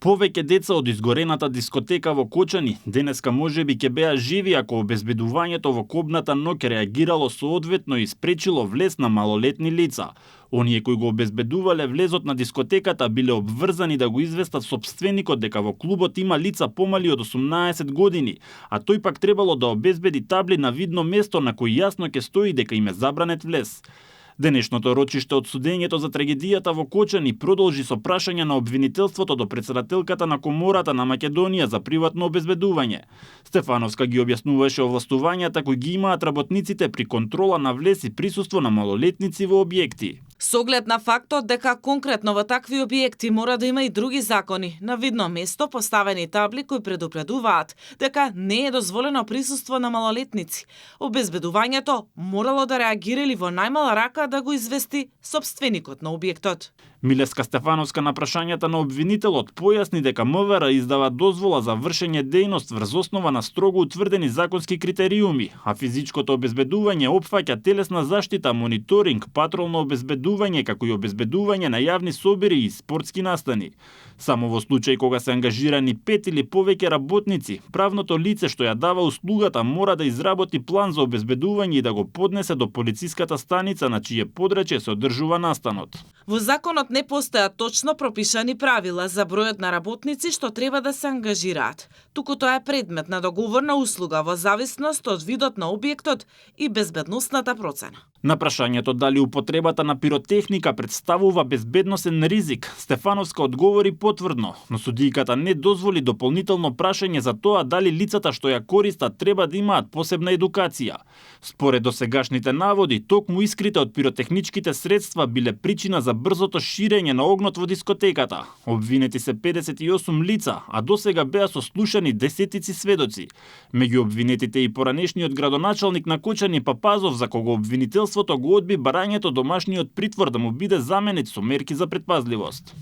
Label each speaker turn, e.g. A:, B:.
A: Повеќе деца од изгорената дискотека во Кочани денеска можеби ќе беа живи ако обезбедувањето во кобната ноќ реагирало соодветно и спречило влез на малолетни лица. Оние кои го обезбедувале влезот на дискотеката биле обврзани да го известат сопственикот дека во клубот има лица помали од 18 години, а тој пак требало да обезбеди табли на видно место на кој јасно ќе стои дека им е забранет влез. Денешното рочиште од судењето за трагедијата во Кочани продолжи со прашање на обвинителството до претседателката на Комората на Македонија за приватно обезбедување. Стефановска ги објаснуваше овластувањата кои ги имаат работниците при контрола на влез и присуство на малолетници во објекти.
B: Со оглед на фактот дека конкретно во такви објекти мора да има и други закони, на видно место поставени табли кои предупредуваат дека не е дозволено присуство на малолетници, обезбедувањето морало да реагира или во најмала рака да го извести сопственикот на објектот.
A: Милеска Стефановска на прашањата на обвинителот појасни дека МВР издава дозвола за вршење дејност врз основа на строго утврдени законски критериуми, а физичкото обезбедување опфаќа телесна заштита, мониторинг, патролно обезбедување, како и обезбедување на јавни собири и спортски настани. Само во случај кога се ангажирани 5 или повеќе работници, правното лице што ја дава услугата мора да изработи план за обезбедување и да го поднесе до полициската станица на чие подрачје се одржува настанот.
B: Во законот не постојат точно пропишани правила за бројот на работници што треба да се ангажираат, туку тоа е предмет на договорна услуга во зависност од видот на објектот и безбедносната процена.
A: На прашањето дали употребата на пиротехника представува безбедносен ризик, Стефановска одговори потврдно, но судијката не дозволи дополнително прашање за тоа дали лицата што ја користат треба да имаат посебна едукација. Според досегашните наводи, токму искрите од пиротехничките средства биле причина за брзото ширење на огнот во дискотеката. Обвинети се 58 лица, а досега беа сослушани десетици сведоци. Меѓу обвинетите и поранешниот градоначалник на Кочани Папазов, за кого обвинителството го одби барањето домашниот притвор да му биде заменет со мерки за претпазливост.